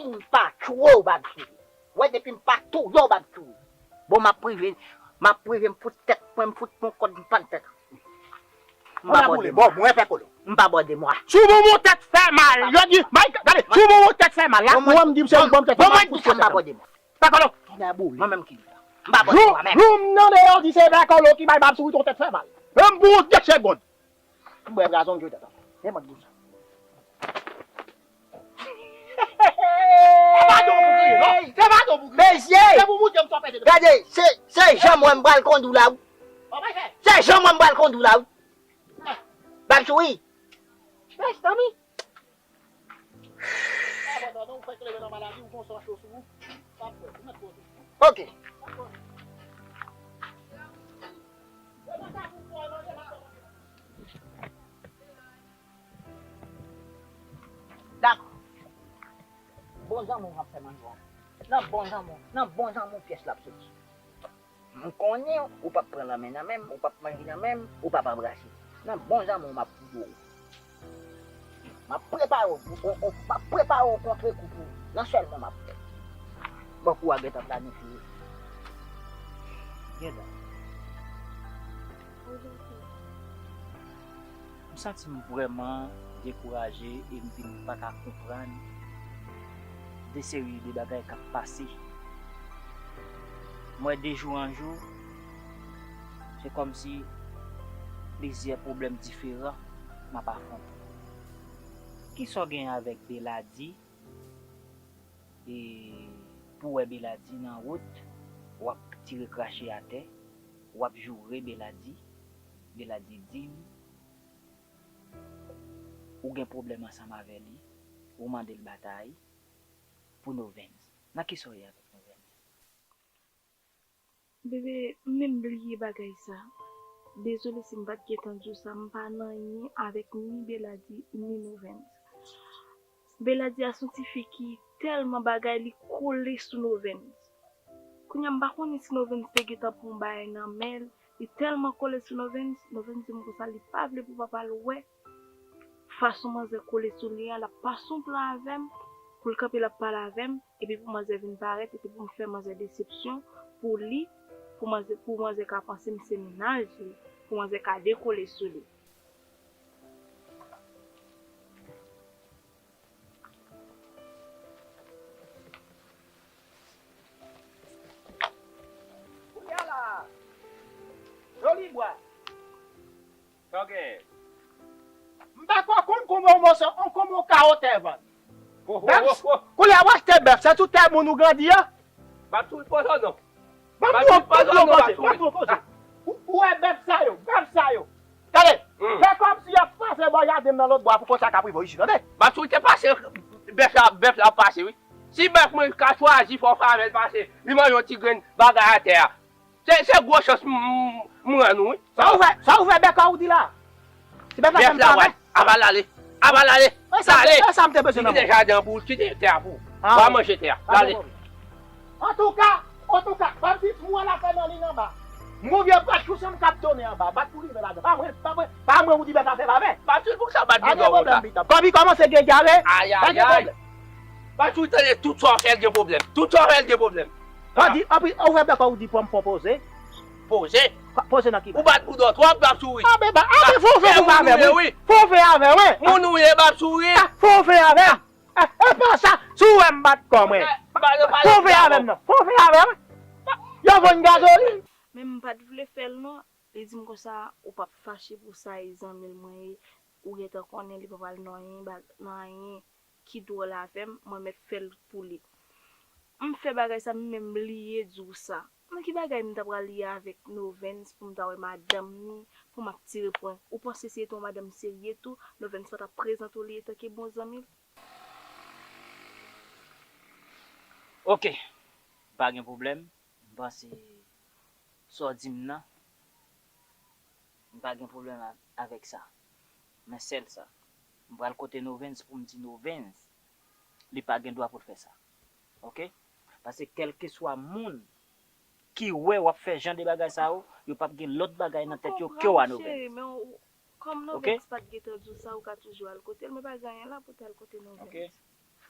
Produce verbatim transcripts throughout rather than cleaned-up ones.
M pa tchwe w, Babsou. Wè, depi m pa touye w, Babsou. Bon, m ap prive, m ap prive, m fout tèt mwen, m fout yon kòd, m pann tèt. M pa bò de mwa. Bon, mwen fè kolo. M pa bò de mwa. Sou bon, bon tèt fè mal. Yo di, Mike, gade, sou bon, bon tèt fè mal. La, mwen, m di, m se yon bon tèt fè mal. Mwen, m pa bò de mwa. Fè kolo. Mwen menm ki di sa. M pa bò de mwa menm. Jou m nan deyò, di se fè kolo ki bay Babsou yon tèt fè mal. Menm pou yon de segond. M bwè brazon, m jwe tèt ansanm. E mwen di sa. Se pa don pou kriye, non. Se pa don pou kriye. Mesye! Se pou moute m sou pete. Gade, se, se jan mwen m pral kondwi la, wi. Se jan mwen m pral kondwi la, wi. Babsou, wi. Mèsi, tanmi. Ok. Dakò. Bon zanmi w ap fè manje w. Nan bon zanmi w, nan bon zanmi w pyès l ap soti. M konnen ou p ap pran lanmen nan men m, ou p ap manje nan men m, ou p ap anbrase. Nan bon zanmi w m ap foudre w. M ap prepare w pou, w, w, m ap prepare w kontre kou pou ou. Nan sèl non m ap fè. Bòkou a gentan planifye. Gentan. M santi m vrèman dekouraje e m vin pa ka konprann de seri de bagay k ap pase. M wè de jou an jou, se kòmsi plizyè pwoblèm diferan m ap afwonte. Kisa w gen avèk Belady? E pou w wè Belady nan wout, w ap tire krache atè, w ap joure Belady. Belady di w ou gen pwoblèm ansanm avè li, ou mande l batay pou Novens. Nan kisa w ye avèk Novens? Bebe, m menm bliye bagay sa. Dezole si m pa t gentan di w sa, m pa nan anyen avèk ni Belady, ni Novens. Belady a se yon ti fi ki tèlman bagay li kole sou Novens. Kounye a m pa konnen si Novens te gentan pran yon bagay nan men l, li tèlman kole sou Novens, Novens di m konsa li pa vle pou papa l wè fason manzè kole sou li a, l ap pase yon plan avè m, pou l kanpe l ap pale avè m, epi pou manzè vin parèt, epi pou m fè manzè desepsyon pou li, pou manzè, pou manzè ka panse m se mennaj li, pou manzè ka dekole sou li. Kounye a la, Joli Bwa. Sa w genyen? M pa ko konn kòman w mòso, on kòman w ka otè vann. Ho, ho, ho, ho. Kounye a w achte bèf, se sou tè moun ou grandi a? Babsou, poze w non. Babsou, poze w non, Babsou. Ou, ou wè bèf sa yo, bèf sa yo. Tande, fè kòmsi y ap pase bò jaden m nan lòt bò a pou konsa k ap rive w isit, tande. Babsou, te pase, bèf la, bèf la ap pase, wi. Si bèf mwen ka chwazi, fò w fè avè l pase, li manje yon ti grenn bagay atè a. Se, se gwo chans m, m, m rann ou, wi. Sa ou fè, sa ou fè bèf la ou di la? Si bèf la fè m sa, ap al ale. Ap al ale. Ap al ale. E sa m te bezwen nan men w. Kite jaden an pou ou, kite tè a pou ou. W a manje tè a. Pa gen pwoblèm. Antouka, antouka, Babsou, m wè l ap fè nan liy anba. M gon vye bat choucham k ap tonnen anba. Bat pou rive ladan. Pa mwen, pa mwen, pa mwen ou di bèf la fè pa fè. Babsou, poukisa w bat boudon konsa? Pa gen pwoblèm, Pita. Kòm li kòmanse gen dyare, pa gen pwoblèm. Babsou, tande, tout sa w fè l gen pwoblèm. Tout sa w fè l gen pwoblèm. Anpi, anpi, ou fè bèk ou di pran m fon poze. Poze? Poze nan ki baz? Ou bat boudon twòp, Babsou. A, men ba, a, men fè w fè pou avè m, wi. Fè w fè avè m, wi. Moun ou ye, Babsou, wi. A, fè w fè avè m. E, e pa sa, si w wè m bat kò mwen. Fè w fè avè m, non. Fè w fè avè m. Yo vann gazolin. Men m pa t vle fè l, non. Li di m konsa, ou p ap fache pou sa, e zanmi l mwen ye, ou gentan konnen li pa pral nan anyen, nan anyen ki dwòl avè m, mwen mèt fè l pou li. M fè bagay sa, m menm bliye di w sa. Nan ki bagay m ta pral ye avèk Novens pou m ta wè madanm ni, pou m ap tire pwen? Ou panse si se te yon madanm serye tou, Novens pa t ap prezante w li etanke bon zanmi l? Oke, pa gen pwoblèm. M panse sa w di m nan, m pa gen pwoblèm a-, avèk sa. Men sèl sa, m pral kote Novens pou m di Novens, li pa gen dwa pou l fè sa. Oke? Paske kèlkeswa moun ki wè w ap fè jan de bagay sa yo, yo p ap gen lòt bagay nan tèt yo ke w a Novens. Kòm Novens pa t gentan di w sa, ou ka toujou al kote l, men pa gen anyen la pou w t al kote Novens. Oke?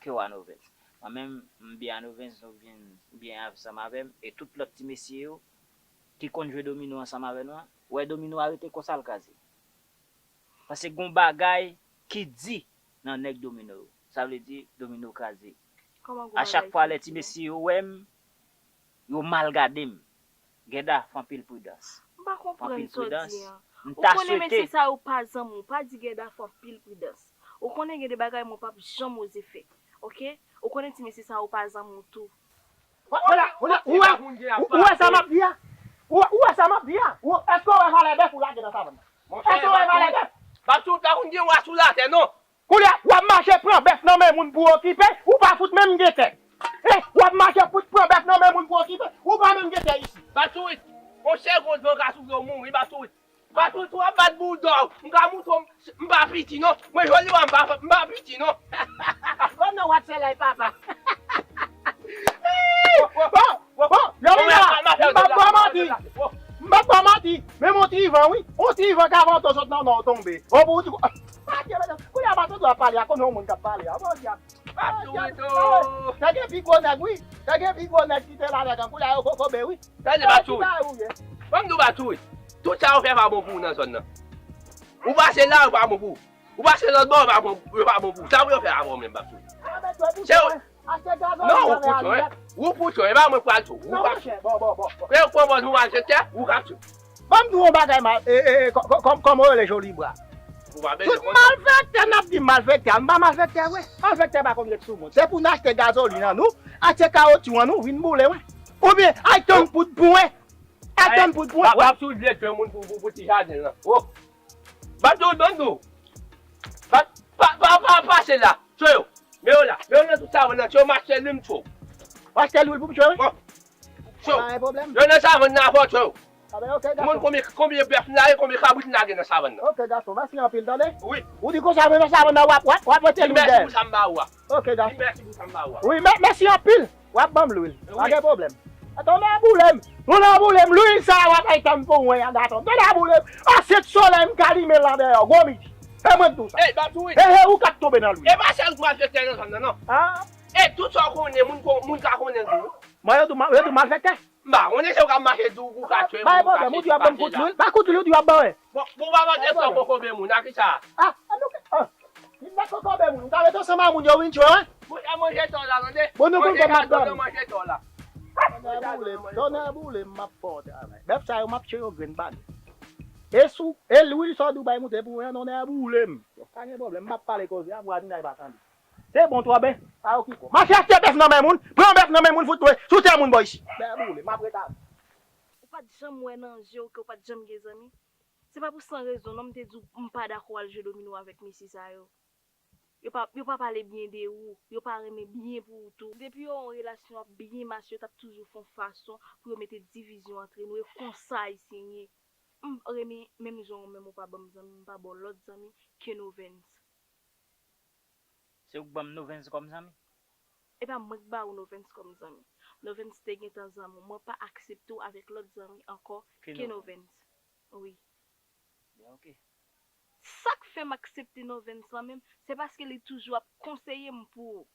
Ke w a Novens. Mwen menm, m byen a Novens, nou byen, byen ansanm avè m, e tout lòt ti mesye yo ki konn jwe domino ansanm avè nou an, ou wè domino a rete konsa l kraze. Paske gon bagay ki di nan nèg domino yo. Sa vle di domino kraze. Kòman gon bagay ki di? A chak fwa lè ti mesye yo wè m, yo mal gade m. Gèda, fè anpil pridans. M pa konprann sa w di an. Ou konnen mesye sa yo pa zanmi w, pa di Gèda fè anpil pridans. Ou konnen gen de bagay mwen p ap janm oze fè. Oke? Ou konnen ti mesye sa yo pa zanmi w tou. Ou wè sa m ap di a? Ou wè sa m ap di a? Èske w wè valè bèf ou lage nan savann nan? Èske w wè valè bèf? Batsouri pa konn gen wa sou latè non. Koulye a, w ap mache pran bèf nan men moun pou okipe, ou pa fout menm gen tè. Eh, w ap mache fout pran bèf nan men moun pou okipe, ou pa menm gen tè isi. Batsouri, yon segonn van ka soufle w mouri, Batsouri. Batsouri, si w ap bat boudòg, m ka moutre w, m pa piti non. Mwen jodi a, m pa, m pa piti non. Oh non, w ap fè lay papa. Bon, bon, bon, yo vin la, m p ap ba w manti. M p ap ba w manti. Men yon ti van, wi. Yon ti van ka vanto sot nan non w tonbe. Bon, pou ou di, ah, Dye, medam, kounye a Batsouri ap pale a, konnen yon moun k ap pale a. Bon, dyab. Batsouri tou. Te gen pi gwo nèg, wi. Te gen pi gwo nèg ki te la avèk an. Kounye a yo kokobe, wi. Tande, Batsouri. Ban m di w, Batsouri. Tout sa yo fè pa bon pou ou nan zòn nan. Ou pase la, yo pa bon pou ou. Ou pase lòt bò, yo pa bon, yo pa bon pou ou. Sa pou yo fè avè w menm, Batsouri? Se yo. Non, ou pou tchon, wi. Ou pou tchon, e pa mwen k pral tchon. Ou k ap tchon. E yo pran pòz mwen malfektè, ou k ap tchon. Ban m di w yon bagay, mal, e, e, e, kò-, kò-, kòm, kòman yo rele, joli bra. Tout malfektè n ap di malfektè, m pa malfektè vre. Malfektè pa konn ret sou moun. Se pou n achte gazolin an nou, achte kawotchou an nou, vin boule, wi. Oubyen, al tann poud pou mwen. Al tann poud pou mwen. Pap sou direktè moun pou, pou, pou ti jaden lan. Oh. Bat tout bann nou. Bat, pa, pa, pa, pase la. Tchwe yo. Men yo la. Men yo nan tout savann nan. Tchwe yo, m achte lwil, tchwe yo. W achte lwil pou m tchwe, wi? Bon. Tchwe yo. Pa gen pwoblèm. Yo nan savann nan avè w, tchwe yo. A ben, ok, gason. Ou konn konbyen, konbyen bèf m lage, konbyen kabrit m lage nan savann nan? Ok, gason. Mèsi anpil, tande? Wi. Ou di konsa, men nan savann nan, w ap, w ap, w ap mete lwil dèyè. Mèsi pou sa m ba ou a. Ok, gason. Mèsi pou sa m ba ou a. Wi, mè-, mèsi anpil. W ap ban m lwil. Pa gen pwoblèm. Tonnè boule m. Tonnè boule m. Lwil sa a w ap al tann pou mwen an, gason. Tonnè boule m. Asyèt solèy m ka limen l andeyò. Gwo midi. E mwen k di w sa. Ey, Batsouri. E, e, ou k ap tonbe nan lwil. E pa sèl ou k malfektè nan zòn nan, non. Ah. E tout sa w konnen, moun ko-, moun ka konnen l tou. Mwen, yo di w ma-, yo di w malfektè. M pa konnen se ou k ap mache di w ou ka tchwe moun, ou ka sesi, ou ka sela. Bay pwoblèm, ou di w ap ban m kout lwil. Pa kout lwil, ou di w ap ban mwen. Bon, bon, papa, te fè kokobe moun, a ki sa? Ah, ann nou, ah. Li met kokobe moun. Ou ta rete ansanm ak moun yo vin tchwe, wi. Mwen ka manje tò la, tande. Bon, nou konn kòman m ap dòmi. Manje tò la. Tonnè boule m, tonnè boule m, m ap fè w travay. Bèf sa yo, m ap tchwe yo grenn pa grenn. E sou, e lwil sa w di w bay moute pou mwen an, tonnè boule m. Pa gen pwoblèm, m ap pale koze a, vwazinay pa tande. Se bon, twò byen. Pa okipe w. Mache achte bèf nan men moun, pran bèf nan men moun, fout tchwe sou tè moun bò isit. Tonnè boule m, m ap ret avè w. Ou pa t janm wè nan je w ke w pa t janm gen zanmi? Se pa pou san rezon non m te di w m pa dakò al jwe domino avèk mesye sa yo. Yo pa, yo pa pale byen de ou, yo pa renmen byen pou ou tou. Depi yo yon relasyon ap byen mache, yo t ap toujou fè yon fason pou yo mete divizyon antre nou, e konsa Ayisyen ye. M renmen menm jan ou menm ou pa ban m zanmi, m pa ba w lòt zanmi ke Novens. Se ou k ban m Novens kòm zanmi? E pa mwen k ba ou Novens kòm zanmi. Novens te gentan zanmi w. Mwen pa aksepte w avèk lòt zanmi ankò ke Novens. Wi. Ben, ok. Sa k fè m aksepte Novens lan menm, se paske li toujou ap konseye m pou ou.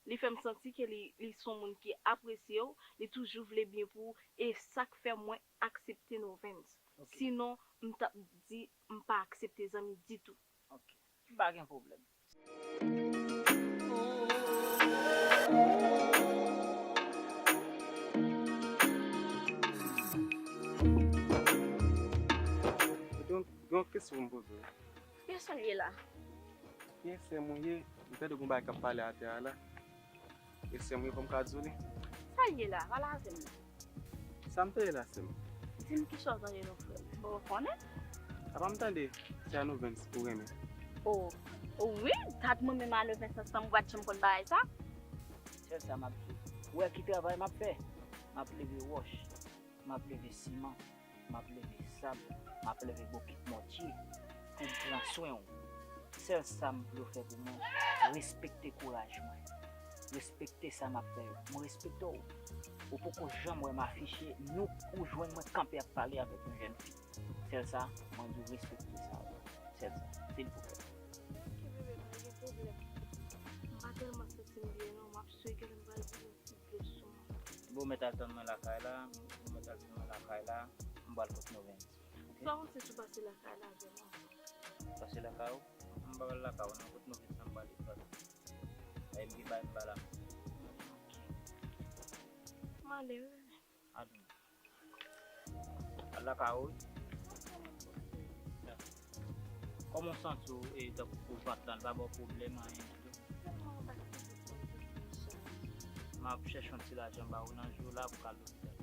Li fè m santi ke li, li se yon moun ki apresye w, li toujou vle byen pou ou, e sa k fè mwen aksepte Novens. Ok. Sinon, m t ap di m pa aksepte zanmi ditou. Ok. Pa gen pwoblèm. Gen yon, gen yon kesyon pou m poze w. Kiyès ou ye la? Kiyès sè m ou ye? M tande gen yon bagay k ap pale atè a la. E sè m wi, fò m ka di w li. Sa l ye la? Pale avè m. Sa m te ye la, sè m? Di m kisa w tande non, frè m. Bon, ou konnen. Apa m tande se a Novens ou renmen? O, o wi, dat mwen menm a Novens ansanm, ou pa t janm konn bagay sa. Sèl sa m ap di w. Ou wè ki travay m ap fè? M ap leve wòch. M ap leve siman, m ap leve sab, m ap leve bokit mòtye pou m pran swen w. Sèl sa m vle w fè pou mwen, respekte kouraj mwen. Respekte sa m ap fè yo. Mwen respekte w. Ou poko janm wè m afiche, ni ou jwenn mwen kanpe ap pale avèk yon jèn fi. Sèl sa, mwen di w respekte sa. Sèl sa, silvouplè. Ok, bebe, pa gen pwoblèm. M pa tèlman santi m byen non, m ap Sou genlè m pral vin yon ti dlo sou mwen. Bon, mèt al tann mwen lakay la, bon, mèt al tann mwen lakay la, m pral kot Novens. Ok? Sa w se sou pase lakay la avè mwen? Pase lakay ou? M pa pral lakay ou non, kot Novens la m pral li pral. Ay, m gen bagay m ba la. Ok. M ale wi, bebe. Adon. Al lakay ou wi. Kòman w santi w, e, tankou vant lan, l pa ba w pwoblèm, anyen ditou? M ap chèche yon ti lajan ba ou nan jou la pou w ka al lopital.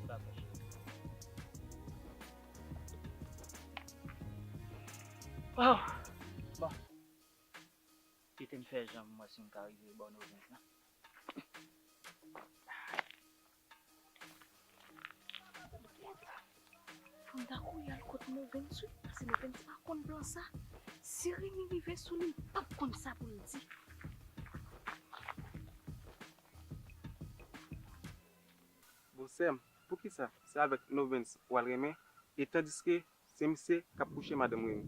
Dakò, cheri. Oh! Bon. Kite m fè jan m wè si m ka rive bò Novens lan. Fò m ta kouri al kot Novens wi, paske Novens pa konn plan sa. Si Remy rive sou li, l p ap konn sa pou l di. Bon, sè m, poukisa se avèk Novens w al renmen, e tandiske se misye k ap kouche madanm Remy?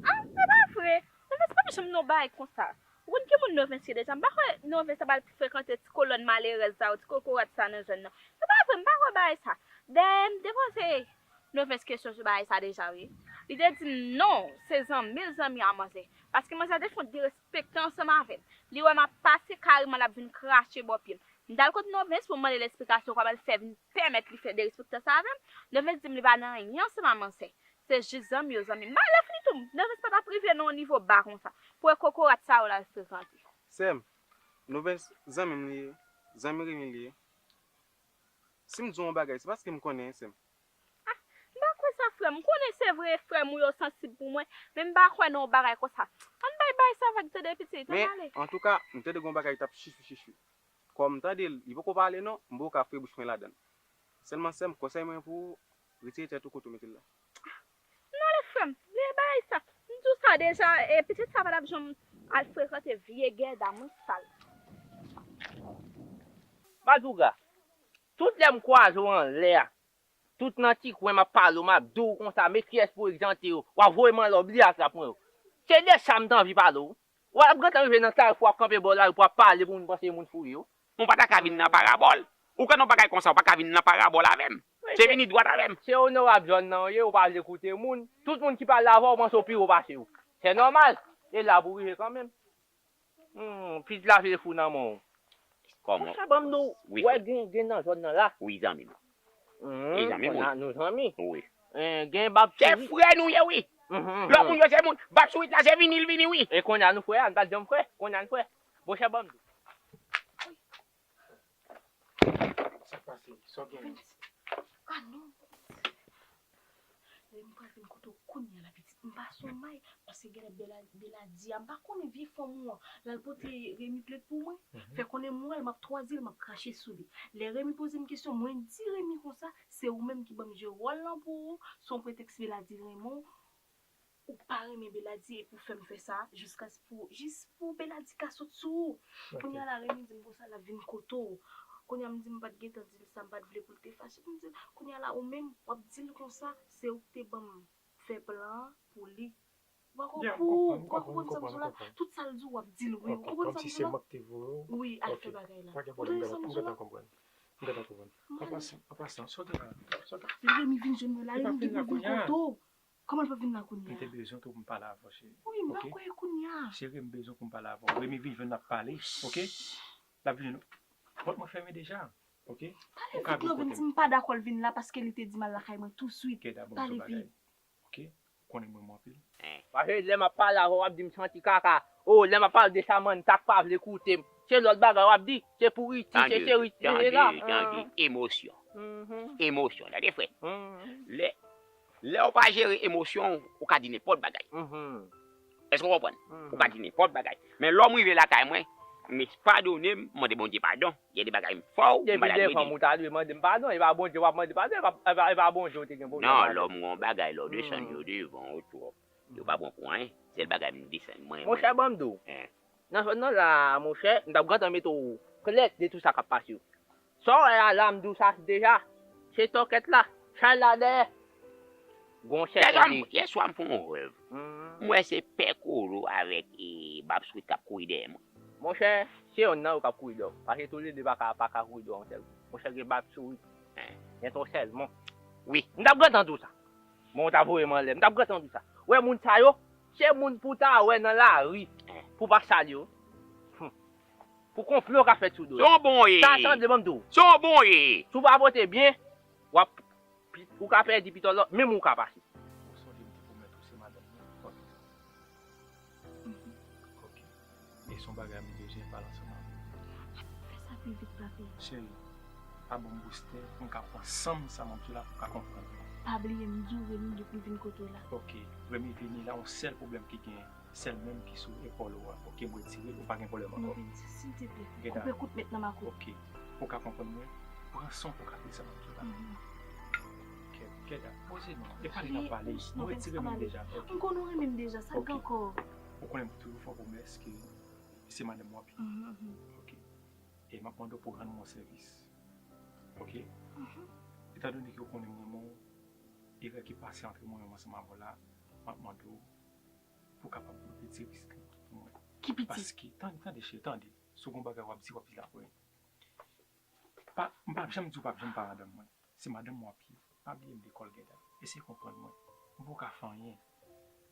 Ah, se pa vre! Novens p ap janm nan yon bagay konsa. Ou konn ki moun Novens ye deja? M pa kwè Novens ap al frekante ti kolòn malerèz sa yo, ti kokorat sa nan zòn nan. Se pa vre, m pa kwè bagay sa. Dayè, m te poze Novens kesyon sou bagay sa deja, wi. Li te di m non, se zanmi l zanmi a manzè. Paske manzè te fon derespekte ansanm avè m. Li wè m ap pase kareman, l ap vin krache bò pye m. M t al kot Novens pou m mande l esplikasyon kòman l fè vin pèmèt li fè derespektan sa avè m. Novens di m li pa nan anyen ansanm a manzè. Se jis zanmi yo zanmi m. M pa lè fini tou. Novens pa t ap rive nan yon nivo ba konsa pou wè kokorat sa yo l al frekante. Sè m, Novens zanmi m li ye, zanmi Remy li ye. Si m di w yon bagay, se paske m konnen, sè m. Ah, m pa kwè sa, frè m. M konnen se vre frè m ou yo sansib pou mwen, men m pa kwè nan yon bagay konsa. Ann bay bay sa vag tande pitit, ann ale. Men, antouka, m tande gen yon bagay k t ap chichwi chichwi. Kòm m tande l, li poko pale non, m poko ka foure bouch mwen ladan l. Sèlman sè m, konsèy mwen pou ou, retire tèt ou kote w mete l la. Ann ale frè m, bliye bagay sa. M di w sa deja, e pitit sa pa t ap janm al frekante vye gèda moun sal. Madouga, tout lè m kwaze w anlè a, tout nan ti kwen m ap pale w, m ap di w konsa, men kiyès pou egzante yo, w ap voye m anlè w, bliye atrap mwen yo. Se de sa m t anvi pale w. W ap gentan rive nan kafou, w ap kanpe bò lari pou w ap pale pou moun panse moun fou yo. Ou pa ta ka vin nan parabòl. Ou konn yon bagay konsa, ou pa ka vin nan parabòl avè m. Se vini dwat avè m. Se onorab zòn nan w ye, ou pa vle koute moun. Tout moun ki pale avè w panse w pi wo pase yo. Se nòmal. E la pou rive kanmenm. Hmm, pit la vle fou nan men w. Kòman? Konsa ban m nou, wi, wè gen, gen nan zòn nan la. Wi, zanmi m. Hmm, e zanmi moun. Nou zanmi. Wi. Eh, gen bab sourit. Se frè nou ye, wi. Lòt moun yo se moun. Bab sourit la se vini, l vini, wi. E kounye a nou frè, a, n pa t janm frè. Kounye a n frè. Bon, chè ban m di. Sa k pase? Sa w gen? Ah non. Lè m pral vin kote w kounye a la, pitit, m pa sonmay, paske genlè Bela, Bela di a, m pa konnen vye fanm ou an, l al pote Remy plent pou mwen, fè konnen m wè l, m ap twazi l, m ap krache sou li. Lè Remy poze m kesyon, mwen di Remy konsa, se ou menm ki ban m jwe wòl lan pou ou, se yon pretèks Bela di renmen w, ou pa renmen Bela di e pou fè m fè sa, jiska pou, jis pou Bela di ka sot sou ou. Kounye a la, Remy di m konsa, l ap vin kote w. Kounye a, m di m pa t gentan di l sa, m pa t vle pou l te fache. M di l, kounye a la, ou menm, w ap di l konsa, se ou ki te ban m fè plan an pou li. Ou pa konprann, ou pa konprann sa m di w la? Tout sa l di w, w ap di l wi. Ou konprann sa m di w la? Wi, al fè bagay la. Ou tande sa m di w la? M gentan konprann. An pasan, an pasan, sa w gen la? Sa w gen? Remy vin jwenn mwen la, Remy di pou vin kote w. Kòman l pa vin la kounye a? M te bezwen tou pou m pale avè w, cheri. Wi, m pa kwè kounye a. Cheri, m bezwen pou m pale avè w. Remy vin jwenn n ap pale, oke? L ap vin jwenn ou. Pòt mwen fèmen deja, oke? Pale vit non, vin di m pa dakò l vin la paske li te di m al lakay mwen touswit. Pale vit. Oke? Ou konnen m renmen w anpil. Paske lè m ap pale avè w, w ap di m santi kaka. O, lè m ap pale de Samantha k pa vle koute m. Se lòt bagay w ap di. Se pouriti, se seriti, se la. Tande, tande, emosyon. Emosyon, tande frè. Lè, lè w pa jere emosyon w, ou ka di nenpòt bagay. Èske w konprann? Ou ka di nenpòt bagay. Men lè w rive lakay mwen, men padone m, mande Bondye padon. Gen de bagay m fè w, m pa ta dwe di. Depi devan m ou ta dwe mande m padon, e pa Bondye w ap mande padon, e pa, e pa, e pa Bondye w te gen pwoblèm avè l. Non, lòm gen yon bagay, lè w desann yo devan w twòp, yo pa bon pou anyen. Sèl bagay m desann, mwen, mwen. Monchè, ban m di w. Nan zòn nan la, monchè, m t ap gentan mete w klè de tout sa k ap pase yo. Sa w wè a la, m di w sa deja. Se tòkèt la, chay la dèyè. Gon chèf. Dèyè m, yèswa m fè yon rèv. M wè se Pè Kolo avèk, e, Bab Sweet k ap kouri dèyè mwen. Monchè, Se yonn nan yo k ap kouri dèyè w. Paske toulede pa ka, pa ka kouri dèyè yon sèl moun. Monchè, gen bab sourit. Gen ton sèlman. Wi. M t ap gentan di w sa. Bon, w ta voye m anlè. M t ap gentan di w sa. Ou wè moun sa yo, se moun pou w ta wè nan lari. Pou w pa salye yo. Hum. Pou konplo ka fèt sou do yo. Se yon bon ye. Sa sanble, ban m di w. Se yon bon ye. Si w pa pote byen, w ap, ou ka pèdi pito lòt, menm ou ka pase. Ou sonje m te pwomèt ou se madanm mwen, fò di sa. Mhm. Ok. E se yon bagay m bezwen pale ansanm avè w. Fè sa pi vit, papi. Cheri, pa ban m bouste pou m ka pran san m sa m ap di w la pou w ka konprann. Pa bliye m di w Remy gen pou l vin kote w la. Ok, Remy vini la, yon sèl pwoblèm ki genyen, sèl men m ki sou epòl ou a. Ok, m retire l, ou pa gen pwoblèm ankò. Lovenn, silteplè, koupe kout met nan mako. Ok, pou w ka konprann mwen, pran san w pou w ka di sa m ap di w la. Mhm. Kè, kè da, poze non. E pale n ap pale. Nou retire men m deja. Ok. M konn ou renmen m deja, sa k gen ankò? Ou konnen m toujou fè w pwomès ke se madanm ou ap ye. Mhm, mhm. Ok. E m ap mande w pou w rann mwen yon sèvis. Ok? Mhm. Etandone ke w konnen m renmen w, erè ki pase antre mwen menm ansanm avè w la, m ap mande w pou w kapab retire pitit lan pou mwen. Ki pitit? Paske, tande, tande, cheri, tande. Si w gen yon bagay w ap di, w ap di l apre. Pa, m p ap janm di w p ap janm pa madanm mwen. Se madanm w ap ye. Pa bliye m lekòl, Gèda. Eseye konprann mwen. M poko ka fè anyen.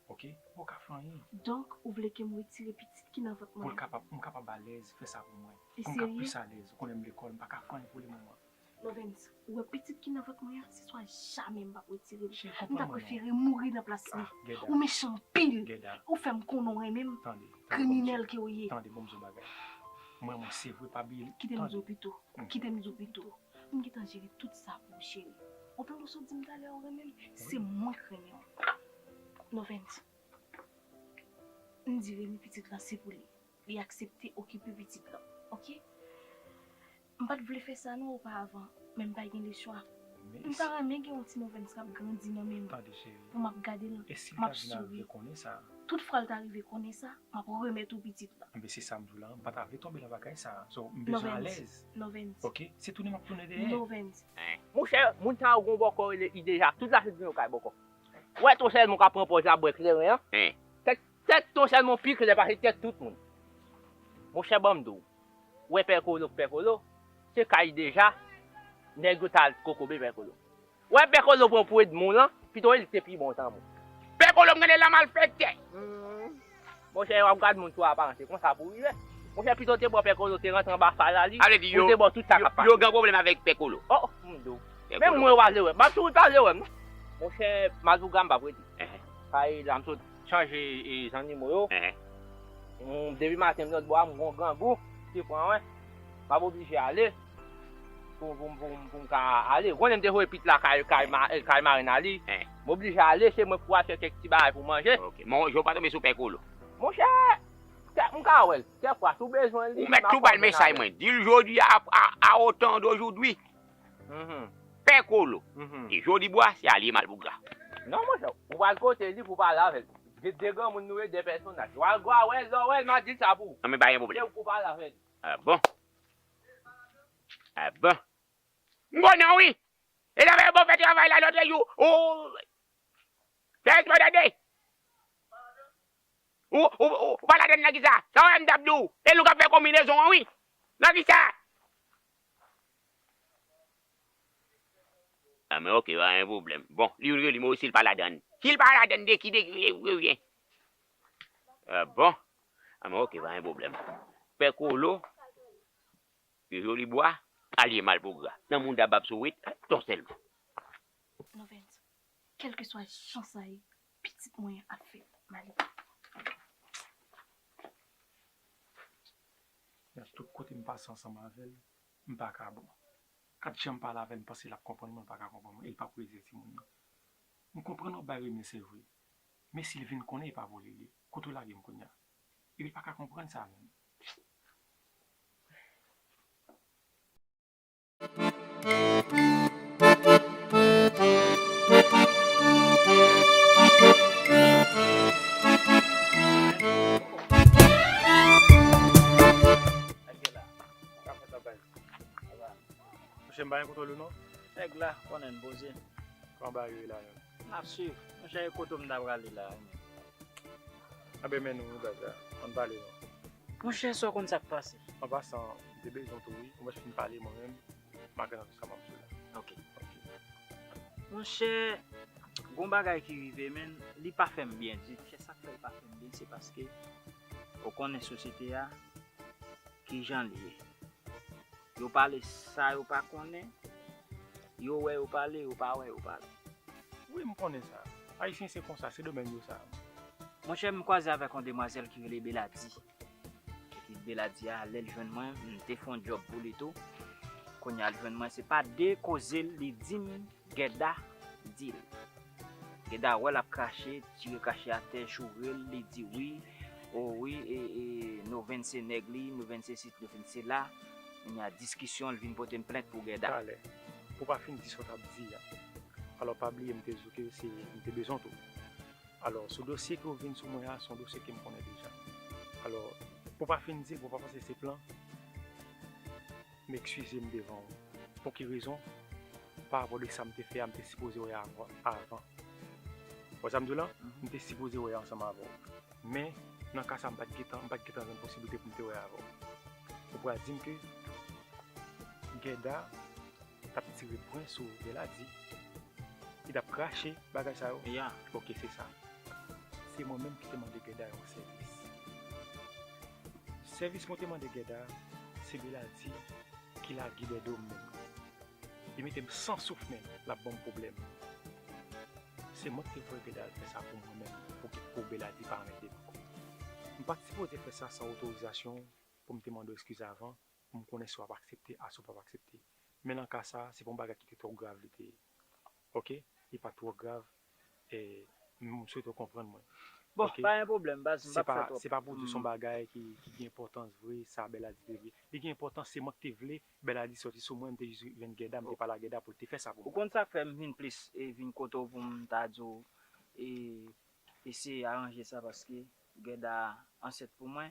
Ok? M poko ka fè anyen. Donk, ou vle ke m retire pitit ki nan vant mwen an? Pou l kapab, pou m kapab alèz, fè sa pou mwen. Pou m ka plis alèz. Ou konnen m lekòl, m pa ka fè anyen pou li moman. Lovens, ou wè pitit ki nan vant mwen an, se swa jamè m p ap retire l. M ta prefere mouri nan plas li. Ou mechan anpil. Ou fè m konnen w renmen m. Kriminèl ke w ye. Tande, ban m di w yon bagay. Mwen, mwen, se vre, pa bliye. Kite m di w pito. Kite m di w pito. M gentan jere tout sa pou ou, cheri. Ou tande w sot di m talè ou renmen m? Se mwen k renmen w. Lovens, m di Remy pitit lan se pou li. Li aksepte okipe pitit lan. Ok? M pa t vle fè sa non oparavan, men m pa gen lechwa. M ta renmen gen yon ti Lovens k ap grandi nan men m. Tande, cheri. Pou m ap gade l, m ap souri. E si l ta vin rive konnen sa? Tout fwa l ta rive konnen sa, m ap remèt ou pitit lan. Enben, se sa m di w la, m pa ta vle tonbe nan bagay sa. So, m bezwen alèz. Lovens. Ok? Se tounen m ap tounen dèyè. Lovens. Monchè, moun sa yo gon bòkò rele Idejak. Tout lafredi yo kay bòkò. Ou wè ton sèlman k ap pran pòz la bwè kleren an? Tèt, tèt ton sèlman pi klè pase tèt tout moun. Monchè, ban m di w. Ou wè Pè Kolo k Pè Kolo, se kay Idejak nèg yo t al kokobe Pè Kolo. Ou wè Pè Kolo pran pou Edmond lan, pito li te pi bon tan moun. Pè Kolo m gade la malfektè. Monchè, w ap gad moun sou aparans, se konsa pou rive. Monchè, pito te bò Pè Kolo te rantre anba fal la li, ou te bò tout sa k ap pase. Yo gen pwoblèm avèk Pè Kolo. Oh, m di w. Menm mwen w ale wè m. M ap tou w ale wè m non. Monchè, Malpougra m p ap rete. Kay la m sot chanje e zannimo yo. M depi maten m lòt bò a, m gon grangou ki pran mwen. M ap oblije ale. Pou, pou, pou, pou m ka ale. Konnen m te voye pit la kay, kay, ma- kay marenn ali. M oblije ale, se mwen pou achte kèk ti bagay pou manje. Ok, men w pa tonbe sou Pè Kolo. Monchè, kèk m ka wè l. Kèk fwa, si w bezwen li, ou mèt tou ba l mesaj mwen. Di l jodi a, a, à autant d'aujourd'hui. Pè Kolo. E Joli Bwa, se alye Malpougra. Non, monchè, ou pral kote li pou pale avè l. De, de granmoun nou ye, de pèsonaj. Ou al gwa wè l, lè w wè l, m a di l sa pou ou. Anben, pa gen pwoblèm. Se ou pou pale avè l. Ah bon? Ah bon? M konnen w wi. E sa fè bon fè travay la lòt jou. Ou. Fè espò tande. Ou, ou, ou, ou pa ladann nan kisa? Sa w wè m t ap di w? E nou k ap fè konbinezon an wi. Nan kisa? Ah, men ok, pa gen pwoblèm. Bon, li, li, li, si l pa ladann. Si l pa ladann, de ki, de ki, de ki, de ki? Ah, bon. Ah, men ok, pa gen pwoblèm. Pè Kolo, Joli Bwa, alye Malpougra. Nan mouda bab sourit, ton sèlman. Lovens, kèlkeswa jan sa ye, pitit mwen an ap fèt. M ale. Nan tout kote m pase ansanm avè l, m pa ka bon. Kat jan m pale avè l, m panse l ap konprann mwen, l pa ka konprann mwen, e l p ap rezye timoun nan. M konprann w ap bay Remy, se vre. Men si l vin konnen, e pa pou li l ye. Kote w lage m kounye a? Epi l pa ka konprann sa menm. Monchè, m pa gen kontwòl ou non. Nèg la, konnen n poze. Kòman bagay yo ye la menm? N ap swiv. Monchè, e kote w m ta prale la menm? Anben, men nou wi baz la. Ann pale non. Monchè, sa w konn sa k pase? An pasan, m te bezwen w tou wi. Ou mèt fin pale mwen menm, m a gen nan tout sa m ap di w la. Ok. Monchè, gon bagay ki rive, men li pa fè m byen di. Monchè, sa k fè l pa fè m byen, se paske ou konnen sosyete a, kijan l ye. Yo pale sa yo pa konnen, yo wè yo pale, yo pa wè yo pale. Wi, m konnen sa. Ayisyen se konsa, se domèn yo sa. Monchè, m kwaze avèk yon demwazèl ki rele Beladi. Epi Beladi a, lè l jwenn mwen, m te fè yon djòb pou li tou. Kounye a l jwenn mwen, se pa de koze l, li di m, Gèda di l. Gèda wè l ap krache, tire krache atè, joure l, li di wi, o wi, e, e, Novenn se nèg li, Novenn se sit, Novenn se la. Kounye a diskisyon, l vin pote m plent pou Gèda. Talè, pou w pa fin di sa w t ap di a. Alò, pa bliye m te di w ke se, m te bezwen w tou. Alò, sou dosye ke w vin sou mwen a, se yon dosye ke m konnen deja. Alò, pou w pa fin di l, pou w pa panse se plan, m ekskize m devan w. Pou ki rezon? Pa rapò de sa m te fè a, m te sipoze wè avan. Avan. Wè sa m di w la? M te sipoze wè ansanm avè w. Men, nan ka sa, m pa t gentan, m pa t gentan jwenn posiblite pou m te wè avè w. Ou pral di m ke Gèda t ap tire pwen sou Beladi. Li t ap krache bagay sa yo. Ya. Ok, se sa. Se mwen menm ki te mande Gèda yon sèvis. Sèvis mwen te mande Gèda, se Beladi ki lage dèdo m menm. Li mete m san souf menm, l ap ban m pwoblèm. Se mwen ki te voye Gèda al fè sa pou mwen menm, pou, pou Beladi pa anmède m ankò. M pa t sipoze fè sa san otorizasyon w, pou m te mande w eskiz avan, pou m konnen si w ap aksepte a si w p ap aksepte. Men nan ka sa, se pa yon bagay ki te twò grav li te ye. Ok? Li pa t twò grav. E, m swete w konprann mwen. Bon, Ok. Pa gen pwoblèm, baz, m Se p ap fè pa, twòp. se pa pou di se yon Hmm. bagay ki, ki gen enpòtans vre, sa Beladi te vle. Li gen enpòtans, se mwen ki te vle Beladi sòti sou mwen, m te jis jwenn Gèda, m te pale a Gèda pou l te fè sa pou Ou mwen. konn sa k fè m vin plis e vin kote w pou m ta di w e eseye aranje sa paske Gèda ansent pou mwen.